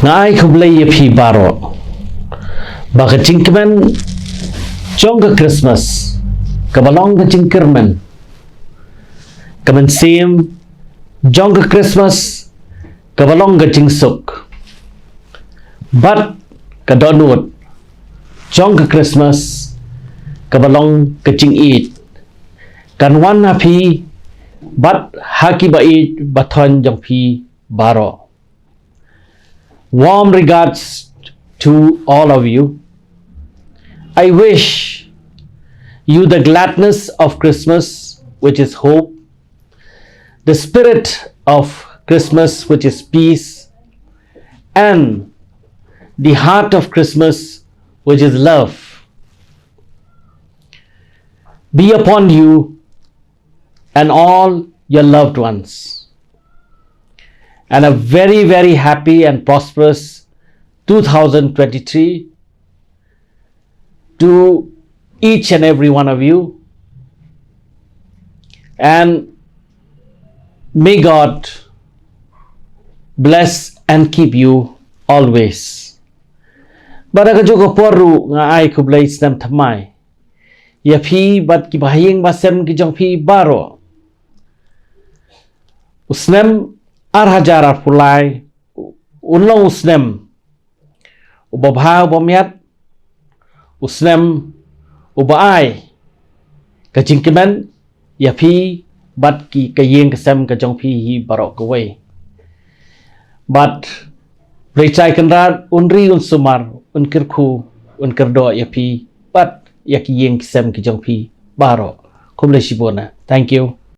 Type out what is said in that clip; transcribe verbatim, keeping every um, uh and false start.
Ai khublei ïa phi baroh ba ka jingkmen jong ka Christmas kaba long ka jingkyrmen, ka mynsiem jong ka Christmas kaba long ka jingsuk, bad ka dohnud jong ka Christmas kaba long ka jingïeit kan wan ha phi bad ha ki ba ïeit ba thoiñ jong phi baroh. Warm regards to all of you. I wish you the gladness of Christmas, which is hope, the spirit of Christmas, which is peace, and the heart of Christmas, which is love, be upon you and all your loved ones. And a very, very happy and prosperous two thousand twenty-three to each and every one of you. And may God bless and keep you always. Bad ha kajuh ka por ruh nga ai khublei snem thymmai ïa phi bad ki bahaïing bahasem ki jong phi baroh. U snem ar hajar arphew lai un long u snem uba bha uba miat, u snem uba ai ka jingkmen ïa phi bad ki, ka ïing ka sem ka jong phi hi baroh kawei. Bad Blei Trai Kynrad un ri un sumar, un kyrkhu, un kyrdoh ïa phi bad ïa ki ïing ki sem ki jong phi baroh. Khublei shibun. Thank you.